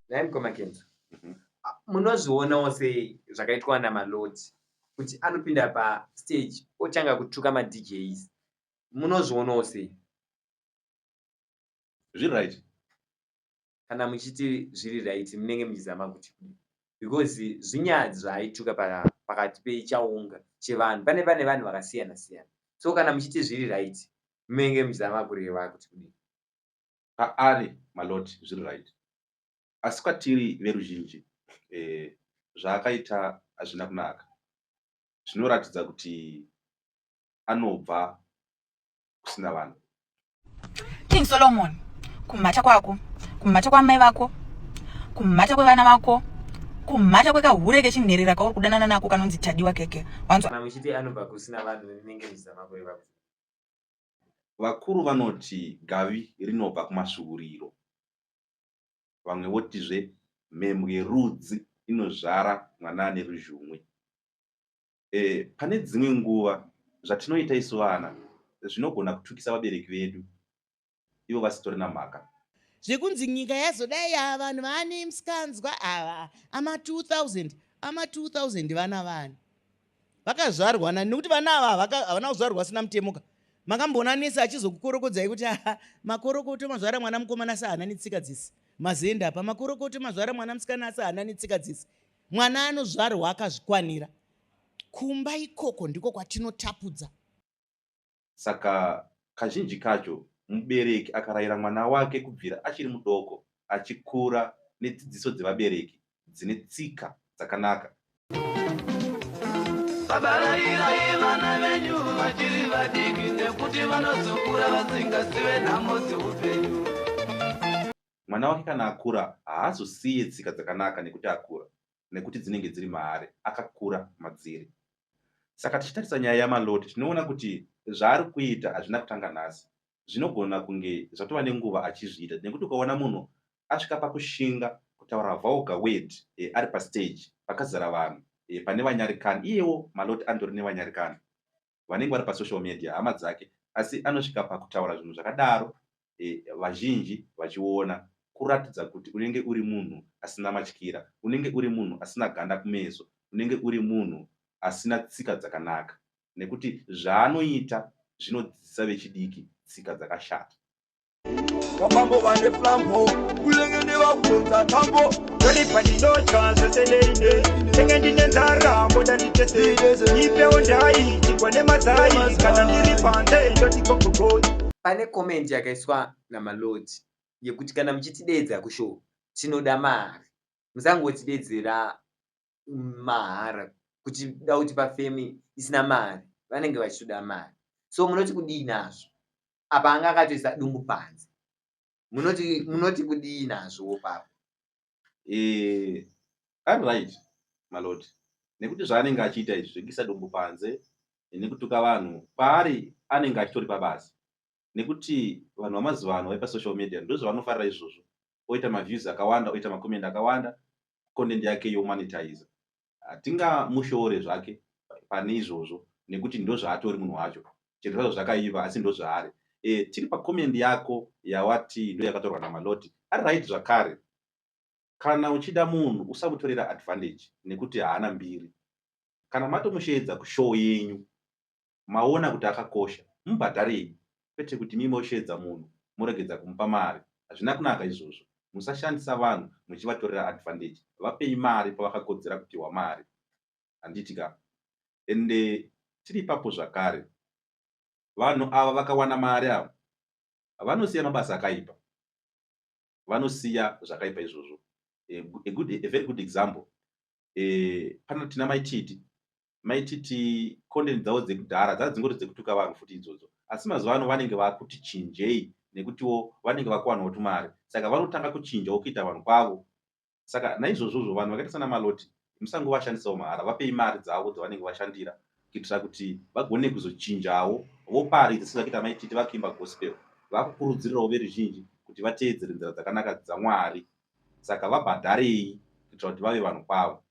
Nhai mukoma Kenzo, munozvionawo sei zvakaitwa naMaloti kuti anopinda pastage otanga kutuka maDJs? Munozvionawo sei? Zviri right. Kana muchiti zviri right munenge muchizama kuti kudii? Because zvinyadzi zvaaituka pakati pechaunga chevanhu, pane pane vanhu vakasiyana siyana. So kana muchiti zviri right munenge muchizama kureva kuti kudii? Paari Maloti zviri right. Asi kwatiri veruzhinji zvaakaita hazvina kunaka. Zvinoratidza kuti anobva kusina vanhu. King Solomon, kumhata kwako, kumhata kwamai vako, kumhata kwevana vako, kumhata kwekahure kechinherera kauri kudanana nako kanonzi Tadiwa Keke. Wanzwa? Kana muchiti anobva kusina vanhu munenge muchizama kureva kuti Vakuru vanoti gavi rinobva kumasvuuriro. Vamwe votizve mhembwe rudzi inozvara mwana ane ruzhumwi. E, pane dzimwe nguva zvatinoita isu vana zvinogona kutukisa vabereki vedu ivo vasitorina mhaka. Zvekunzi nyika yazodai ava vanhu vaane msikanzwa ava ama 2000 ama 2000 vana vani vakazvarwa nani nekuti vana ava havana kuzvarwa vasina mutemo ka makamboona nesi achizokukorokodzai kuti makorokoto mazvara mwana mukomana asi haana netsika dzisi mazenda apa makorokoto mazvara mwana musikana asi haana netsika dzisi mwana anozvarwa akazvikwanira kumba ikoko ndiko kwatinotapudza. Saka kazhinji kacho mubereki akarayira mwana wake kubvira achiri mudoko achikura nedzidziso dzevabereki dzine tsika dzakanaka. Baba rayirai vana venyu vachiri vadiki nekuti vanozokura vasingazive nhamo dzeupenyu. Mwana wake kana akura haazosiye tsika dzakanaka nekuti akura nekuti dzinenge dziri maari, akakura madziri. Saka tichitarisa nyaya yaMaloti tinoona kuti zvaari kuita hazvina kutanga nhasi. Zvinogona kunge zvatova nenguva achizviita nekuti ukaona munhu asvika pakushinga kutaura vulgar word ari pastage pakazara vanhu pane vanyarikani, iyewo Maloti andori nevanyarikani vanenge vari pasocial media hama dzake asi anosvika pakutaura zvinhu zvakadaro vazhinji vachiona kuratidza kuti unenge uri munhu asina matyira, unenge uri munhu asina ganda kumeso, unenge uri munhu asina tsika dzakanaka nekuti zvaanoita zvinodzidzisa vechidiki tsika dzakashata. Vabambo vane flambo kulenge nevakunza tambo Ndoripa ndinotya zvese neine Tenge ndine nzara mboda nditese Ipewo ndai chingwa nemazai Kana ndiri panze ndoti gogogo. Pane comment yakaiswa naMaloti yekuti kana muchitideedza kushow tinoda mari musangotideedzera mahara kuti da kutipa fame isina mari vanenge vachitoda mari so munoti kudii nazvo apa anga akatoisa dumbu panze munoti munoti kudii nazvo papa. Eh, ari right Maloti nekuti zvaanenge achiita izvi zvekuisa dumbu panze nekutuka vanhu kwaari anenge achitori pabasa nekuti vanhu vamazuva ano vepasocial media ndozvavanofarira izvozvo oita maviews akawanda oita macomment akawanda content yake yomonetize Hatingamushoore zvake pane izvozvo nekuti ndozvaatori munhu wacho. Chero zvazvo zvakaipa asi ndozvaari. E, tiri pacomment yako yawati ndoyakatorwa naMaloti. Ari right zvakare. Kana uchida munhu usamutorera advantage nekuti haana mbiri. Kana matomusheedza kushow yenyu maona kuti akakosha mubhadharei kwete kuti imi mosheedza munhu moregedza kumupa mari hazvina kunaka izvozvo musashandisa vanhu muchivatorera advantage vapei mari pavakakodzera kupihwa mari handiti ka ende tiri ipapo zvakare vanhu ava vakawana mari ava vanosiya mabasa akaipa vanosiya zvakaipa izvozvo a, good, a very good example e, pano tina maititi Mai Titi content dzavo dzekudhara dzanga dzingori dzekutuka vanhu futi idzodzo asi mazuva ano vanenge vakuti chinjei nekutiwo vanenge vakuwanawo tumari saka vanotanga kuchinjawo kuita vanhu kwavo saka naizvozvozvo vanhu vakaita sana Maloti musangovashandisawo mahara vapei mari dzavo dzavanenge vashandira kuitira kuti vagone kuzochinjawo voparidza sezvakaita Mai Titi vakuimba gospel vakukurudzirirawo veruzhinji kuti vateedzere nzira dzakanaka dzaMwari saka vabhadharei kuitira kuti vave vanhu kwavo.